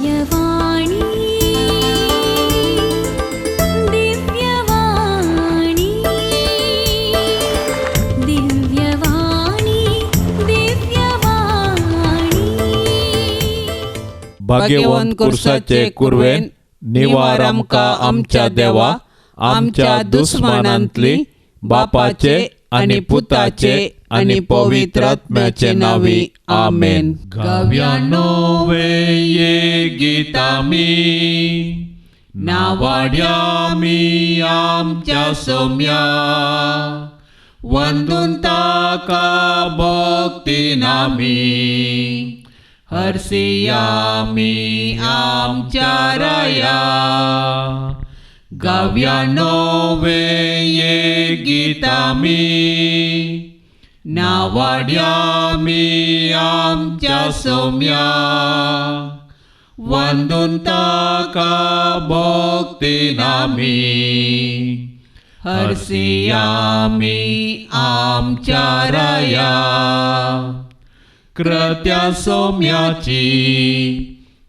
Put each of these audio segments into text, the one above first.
दिव्यवाणी दिव्यवाणी दिव्यवाणी दिव्यवाणी. भाग्यवंत कुर्साचे कुरवेन निवार आमकां आमच्या देवा आमच्या दुस्मानांतली बापाचे आनी पुताचे आनी पवित्र आत्म्याचे नांवी आमेन. गाव्या नोवे ये गीतामी नावाड्यामी आमच्या सोम्या वंदून ताका भक्तीनामी हरसियामी आमच्या राया. गाव्या नोवे ये गीतामी नावाड्यामी आमच्या सोम्या वंदून ताका भक्तीनामी हरसियामी आमच्या राया. कृत्या सोम्याची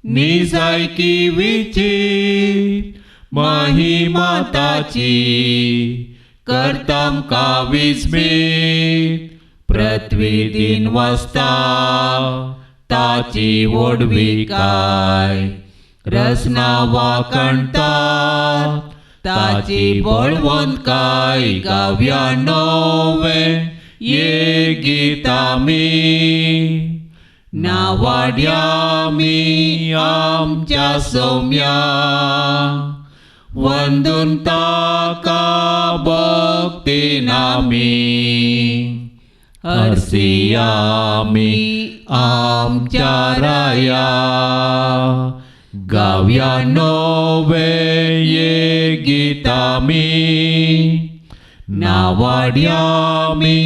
निजायकी विची महिमा ताची करतामका विस्मीत पृथ्वी दिन वाजता ताची व्हडविकाय रसना वाकणतात ताची बळवंतकाय. गाव्या नोवे ये गीतामी नावाड्यामी आमच्या सौम्या वंदून ताका भक्तीनामी हरसियामी आमच्या राया. गाव्या नोवे ये गीतामी नावाड्यामी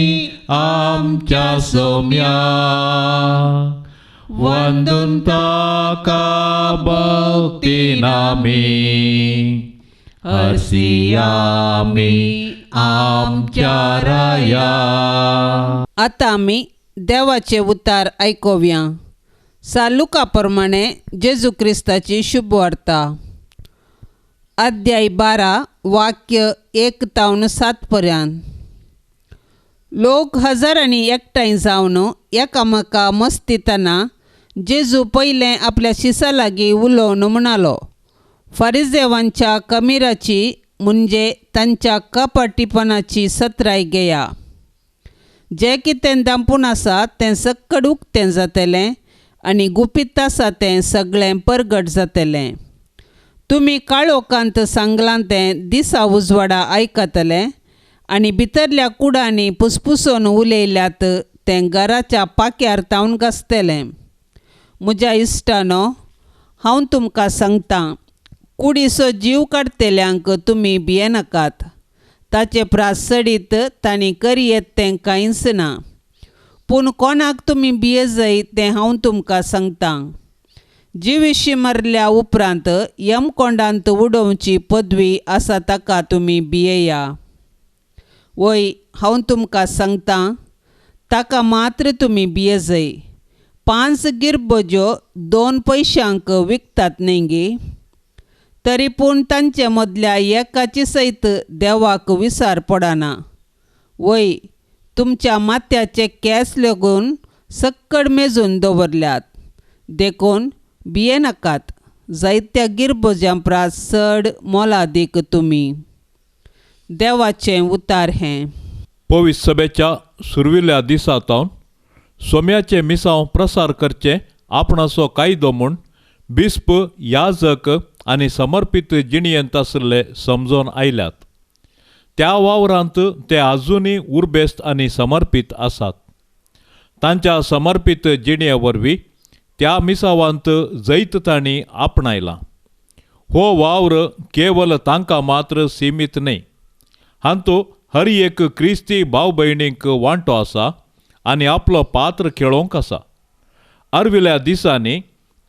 आमच्या सोम्या वंदून ताका भक्तीनामी हरसियामी आमच्या राया. आतां आमी देवाचे उतार आयकोवया. सालुका प्रमाणे जेजू क्रिस्ताची शुभवार्ता, अध्याय 12 वाक्य 1 तावन 7 पर्यंत. लोक हजारांनी एकठांय जावन एकामेका मस्तितना जेजू पयलें आपल्या शिसा लागीं उलोवन म्हणालो, फारिजेवांच्या कमिराची म्हणजे तांच्या कपाटीपणाची सत्राय घेया. जें कितें दांपून आसा तें सक्कड उक्तें जातलें आनी गुपीत आसा तें सगळें परगट जातलें. तुमी काळोखांत सांगलां तें दिसा उजवाडा आयकतले आनी भितरल्या कुडांनी पुसपुसून उलयल्यात तें घराच्या पाक्यार तावन घासतलें. म्हज्या इश्टानो, हांव तुमकां सांगतां, कुडीचो जीव काडटल्यांक तुमी भियेनाकात. ताचे प्रास चडीत तांणी करयेत तें कांयच ना. पूण कोणाक तुमी भियेजय तें हांव तुमकां सांगतां. जिविशी मरल्या उपरांत यमकोंडांत उडोवची पदवी आसा ताका तुमी भियेया. वय, हांव तुमकां सांगतां, ताका मात्र तुमी भियेजय. 5 गिरबज्यो 2 पयशांक विकतात न्ही गे? तरी पूण तांचे मदल्या एकाची सयत देवाक विसार पडना. वय, तुमच्या माथ्याचे केंस लेगून सक्कड मेजून दवरल्यात. देखून भियेनाकात, जायत्या गिरबज्यां प्रास चड मोलादीक तुमी. देवाचें उतार हें. पवित्र सभेच्या सुरविल्ल्या दिसा तावन सोम्याचें मिसांव प्रसार करचें आपणाचो कायदो म्हूण बिस्प, याजक आनी समर्पीत जिणयेंत आशिल्ले समजून आयल्यात. त्या वावरांत ते आजुनूय उर्बेस्त आनी समर्पीत आसात. तांच्या समर्पीत जिणे वरवीं त्या मिसावांत जैत तांणी आपणायलां. हो वावर केवल तांकां मात्र सीमीत न्हय, हांतू हर एक क्रिस्ती भाव भयणींक वांटो आसा आनी आपलो पात्र खेळोवंक आसा. आर्विल्ल्या दिसांनी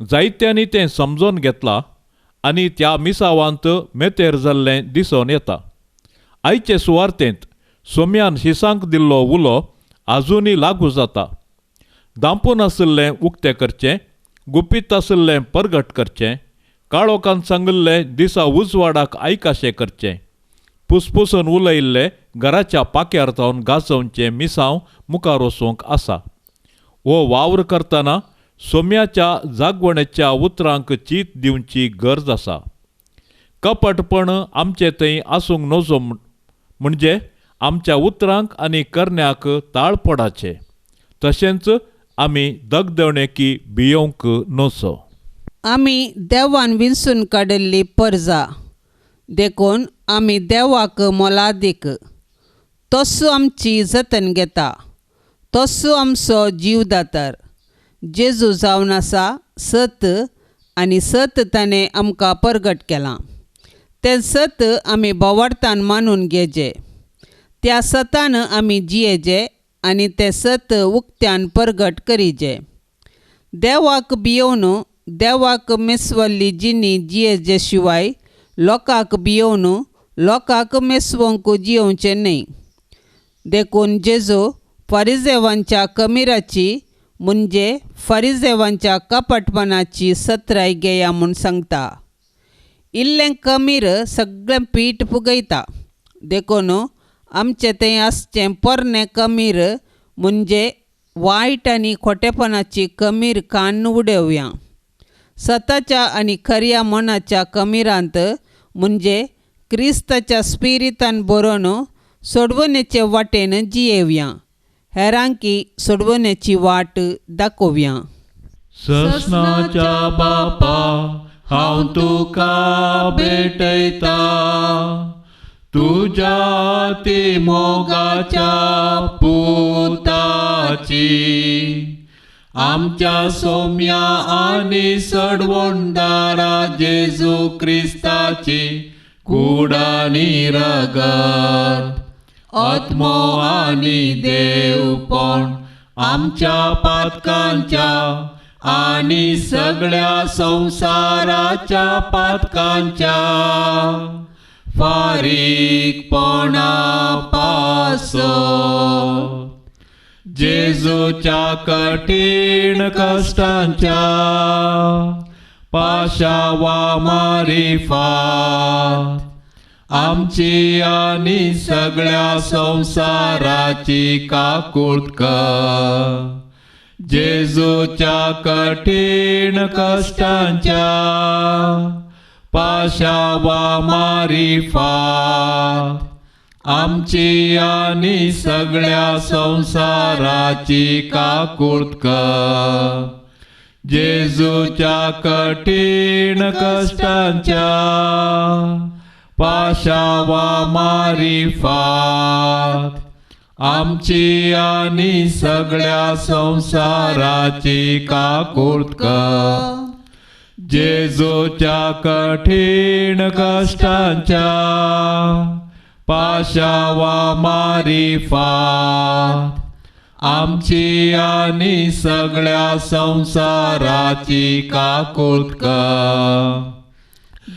जायत्यांनी तें समजून घेतलां आनी त्या मिसावांत मेतेर जाल्लें दिसून येता. आयचे सुवार्तेंत सोम्यान शिसांक दिल्लो उलो आजुनूय लागू जाता. दांपून आशिल्लें उक्तें करचें गुपीत आशिल्लें परगट करचें, काळोखान सांगिल्लें दिसा उजवाडाक आयकाशें करचें, पुसपुसून उलयिल्लें घराच्या पाक्यार जावन गाजोवचें मिसांव मुखार वचूंक आसा. हो वावर करतना सोम्याच्या जागवणेच्या उतरांक चीत दिवची गरज आसा. कपटपण आमचे थंय आसूंक नजो, म्हणजे आमच्या उतरांक आनी करण्याक ताळ पडाचे. तशेंच आमी दगदवणेकी भियोवंक नजो. आमी देवान विंचून काडिल्ली परजा, देखून आमी देवाक मोलादीक. तसो आमची जतन घेता, तसो आमचो जीव दातार. जेजू जावन आसा सत, आनी सत ताणें आमकां परगट केलां. तें सत आमी बोवार्थान मानून घेजे, त्या सतान आमी जियेजे आनी तें सत उक्त्यान परगट करिजे. देवाक भियोवन देवाक मेसवल्ली जिणी जियेजे शिवाय लोकांक भियोवन लोकांक मेसवंक जियोवचें न्हय. देखून जेजू फारिजेवांच्या कमिराची म्हणजे फारिजेवांच्या कपटपणाची सत्राय घेया म्हूण सांगता. इल्लें कमीर सगळें पीठ फुगयता. देखून आमचें थंय आसचें पोरणें कमीर म्हणजे वायट आनी खोटेपणाची कमीर काडून उडोवया. सताच्या आनी खऱ्या मनाच्या कमिरांत म्हणजे क्रिस्ताच्या स्पिरितान बरोवन सोडवणेचे वाटेन जियेवया, हेरांकी सोडवण्याची वाट दाखोवया. ससनाच्या बापा हांव तुका भेटयता, तुज्या ती मोगाच्या पुताची, आमच्या सोम्या आनी सडवणदारा जेजू क्रिस्ताची कूड आनी रगत, आत्मो आनी देवपण आमच्या पातकांच्या आनी सगळ्या संवसाराच्या पातकांच्या फारीकपणा पासत. जेजूच्या कठीण कश्टांच्या पाशावा मारिफात आमची आनी सगळ्या संवसाराची काकूट कर. जेजूच्या कठीण कश्टांच्या पाशावा मारिफात आमची आनी सगळ्या संवसाराची काकूट कर. जेजूच्या कठीण कश्टांच्या पाशावा मारिफात आमची आनी सगळ्या संवसाराची काकूट कर. जेजूच्या कठीण कश्टांच्या पाशावा मारिफात आमची आनी सगळ्या संवसाराची काकूट कर.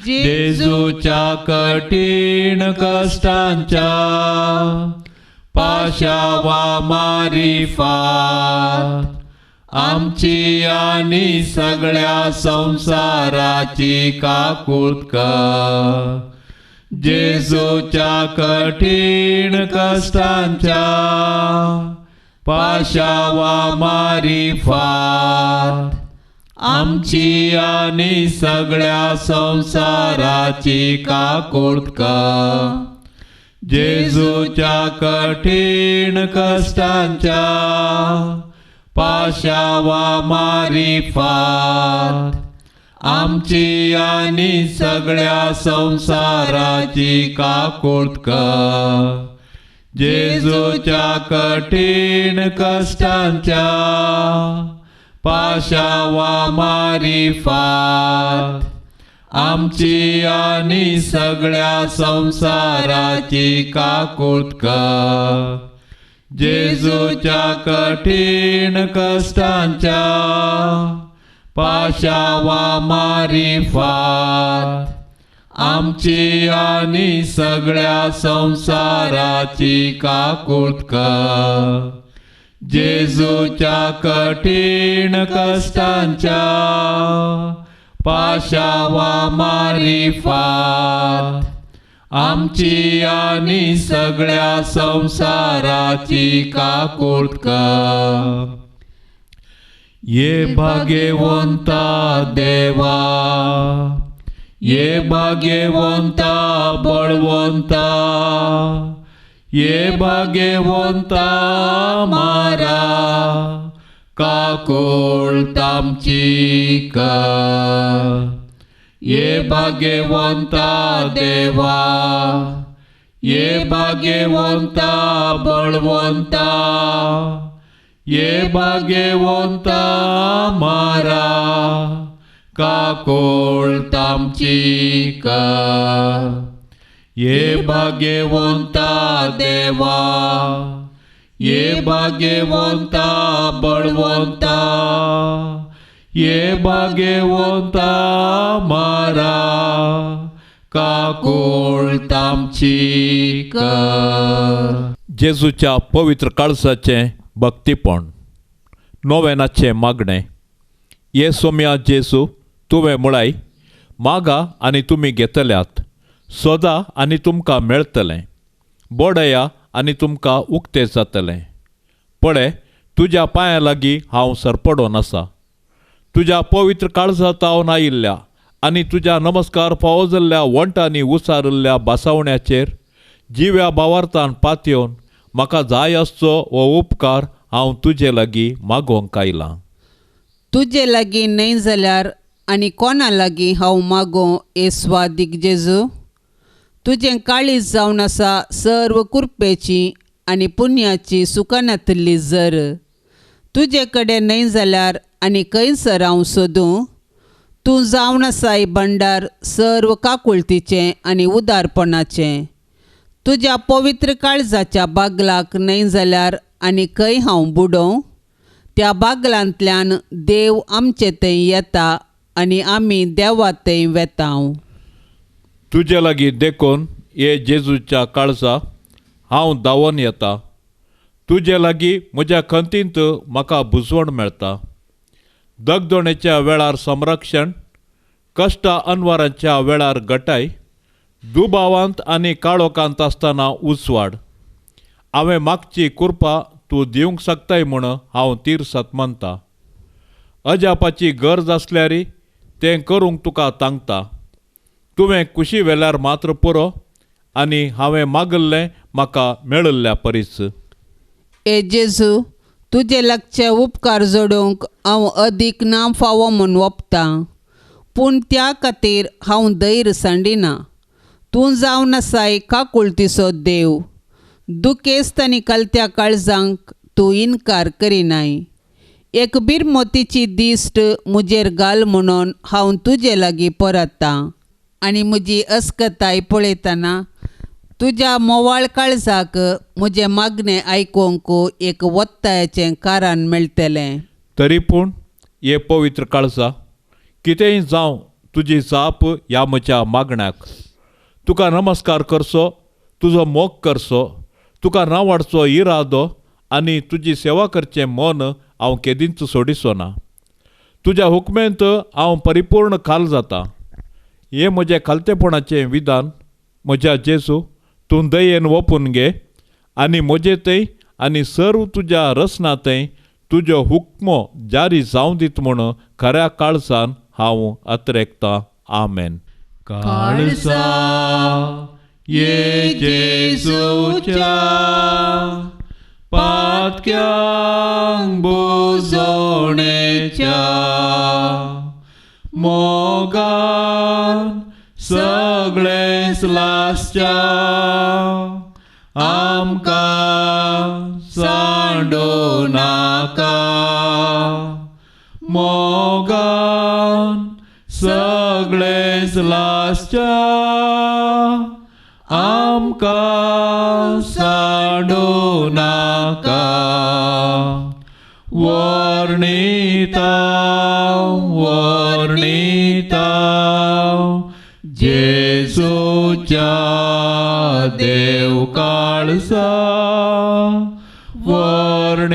जेजूच्या कठीण कश्टांच्या पाशावा मारिफात आमची आनी सगळ्या संवसाराची काकूट कर. जेजूच्या कठीण कश्टांच्या पाशावा मारिफात आमची आनी सगळ्या संवसाराची काकूट कर. जेजूच्या कठीण कश्टांच्या पाशावा मारिफात आमची आनी सगळ्या संवसाराची काकूट कर. जेजूच्या कठीण कश्टांच्या पाशावा मारिफात आमची आनी सगळ्या संवसाराची काकूट कर. जेजूच्या कठीण कश्टांच्या पाशावा मारिफात आमची आनी सगळ्या संवसाराची काकूट कर. जेजूच्या कठीण कश्टांच्या पाशावा मारिफात आमची आनी सगळ्या संवसाराची काकूट कर. ये भाग्यवंता देवा, ये भाग्यवंता बळवंता, ये भाग्यवंता मारा काकूट आमची कर. ये भाग्यवंता देवा, ये भाग्यवंता बळवंता, ये भाग्यवंता मारा काकूट आमची कर. ये भाग्यवंता देवा, ये भाग्यवंता बळवंता, ये भाग्यवंता मारा काकूट आमची कर. जेजूच्या पवित्र काळजाचें भक्तीपण. नोवेनाचें मागणें. ये सोम्या जेजू, तुवें म्हळाय, मागा आनी तुमी घेतल्यात, सोदा आनी तुमकां मेळटलें, बोडया आनी तुमकां उक्तें जातलें. पळय, तुज्या पांयां लागीं हांव सरपडोन आसा. तुज्या पवित्र काळजांत आयिल्ल्या आनी तुज्या नमस्कार फावो जाल्ल्या वंटांनी उसारिल्ल्या बासावण्याचेर जिव्या भावार्थान पातयेवन म्हाका जाय आसचो हो उपकार हांव तुजे लागीं मागोवंक आयलां. तुजे लागीं न्हय जाल्यार आनी कोणा लागीं हांव मागों हे स्वादीक जेजू? तुजें काळीज जावन आसा सर्व कृपेची आनी पुण्याची सुकानातली जर. तुजे कडेन न्हय जाल्यार आनी खंयसर हांव सोदूं? तूं जावन आसाय भंडार सर्व काकुळतीचें आनी उदारपणाचें. तुज्या पवित्र काळजाच्या बागलाक न्हय जाल्यार आनी खंय हांव बुडोवं? त्या बागलांतल्यान देव आमचे थंय येता आनी आमी देवा थंय वेता. तुजे लागीं देखून हे जेजूच्या काळजा हांव धांवून येता. तुजे लागीं म्हज्या खंतींत म्हाका बुजवण मेळटा. दगदोणेच्या वेळार संरक्षण, कश्टा अनवारांच्या वेळार गटाय, दुबावांत आनी काळोखांत आसतना उजवाड. हांवें मागची कृपा तूं दिवंक शकताय म्हूण हांव तीर्सात मानता. अजापाची गरज आसल्यार तें करूंक तुका तांकता. तुवें कुशी वेल्यार मात्र पुरो आनी हांवें मागिल्लें म्हाका मेळिल्ल्या परीच. ए जेजू, तुजे लागचे उपकार जोडूंक हांव अदीक ना फावो म्हूण वपतां, पूण त्या खातीर हांव धैर्य सांडिना. तूं जावन आसाय काकुळतीचो देव. दुखेस्त आनी कलत्या काळजांक तूं इनकार करिनाय. एक बिरमोतीची दिश्ट म्हजेर घाल म्हणून हांव तुजे लागीं परततां आनी म्हजी अस्कताय पळयतना तुज्या मोवाळ काळजाक म्हजें मागणें आयकूंक एक वत्तायाचें कारण मेळटलें. तरी पूण हे पवित्र काळजा, कितेंय जावं तुजी जाप ह्या म्हज्या मागण्याक. तुका नमस्कार करचो, तुजो मोग करचो, तुका नांवाडचो इरादो आनी तुजी सेवा करचें मन हांव केदींच सोडिचो ना. तुज्या हुकमेंत हांव परिपूर्ण खाल जाता. हें म्हजें खालतेपणाचें विधान म्हज्या जेजू, तूं दयेन वपून घे आनी म्हजे थंय आनी सर्व तुज्या रचना थंय तुज्यो हुकमो जारी जावं दीत म्हूण खऱ्या काळजान हांव अत्रेकतां. आमेन. काळजा ये जेजूच्या पातक्यांक बुजोवणेच्या मोगान सगळेंच लासच्या आमकां सांडू नाका. मोगान सगळेंच लासच्या आमकां सांडू नाका. वर्णिता वर्णिता जेजूच्या देव काळजा, वर्णिता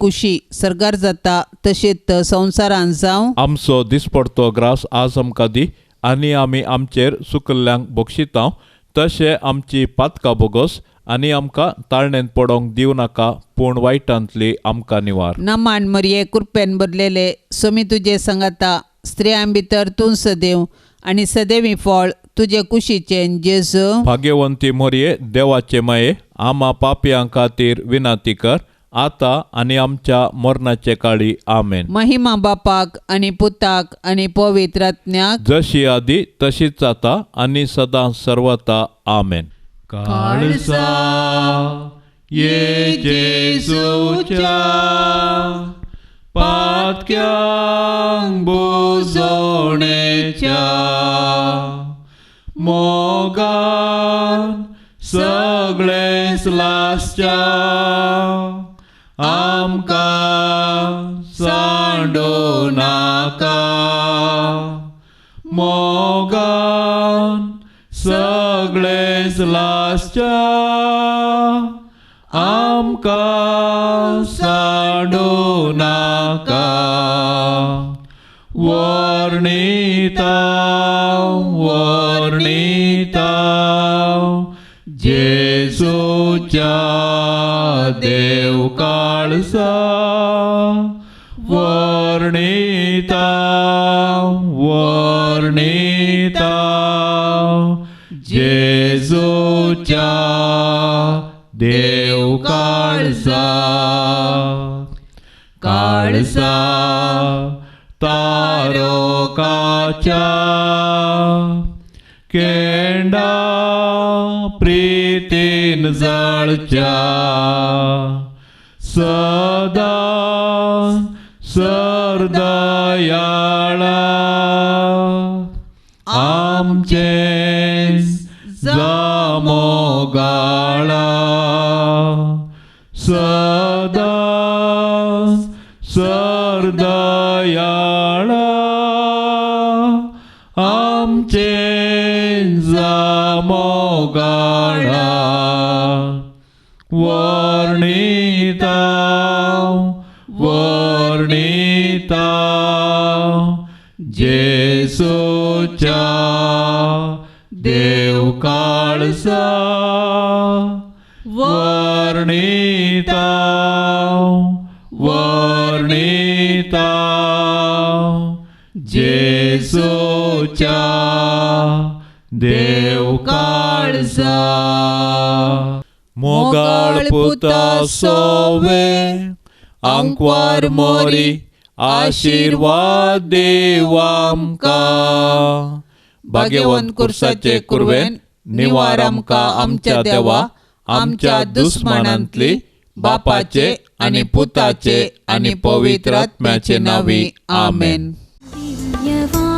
कुशी सर्गार जाता तशेंच संवसारांत जावं. आमचो दिसपडतो ग्रास आज आमकां दी आनी आमी आमचेर सुकल्ल्यांक बक्षितांव तशें आमची पातकां बोगोस आनी आमकां ताळणेंत पडोंक दिवं नाका पूण वायटांतली आमकां निवार. नमान मरिये, कृपेन भरलेले, सोमी तुजे सांगाता, स्त्रियां भितर तूं सदैव आनी सदैवी फळ तुजे कुशीचें जेजू. भाग्यवंती मोरये, देवाचे माये, आमा पापयां खातीर विनंती कर आतां आनी आमच्या मरणाचे काळी. आमेन. महिमा बापाक आनी पुताक आनी पवित्र आत्म्याक, जशी आदी तशीच आतां आनी सदां सर्वता. आमेन. काळजा ये जेजूच्या पातक्यांक बुजोवणेच्या मोगान सगळेंच लासच्या आमकां सांडू नाका, मोगान सगळेंच लासच्या आमकां सांडू नाका. वर्णिता वर्णिता जेजूच्या देव काळसा वर्णिता वर्णिता जेजूच्या देव काळसा काळसा तारोकाच्या केंडा प्रीतीन जळच्या सदा सरदयाळा आमचे जामोगाळा सदा सरदयाळा आमचे जामोगाळा वर्णिता वर्णिता जेसूच्या देव काळसा वर्णिता वर्णिता जेसूच्या देव काळसा. मोगाळ पुता सोवे आंकवार मोरी आशिर्वाद देव आमकां. भाग्यवंत कुर्साचे कुरवेन निवार आमकां आमच्या देवा आमच्या दुस्मानांतली बापाचे आनी पुताचे आनी पवित्र आत्म्याचे नांवी आमेन. दिव्यवाणी.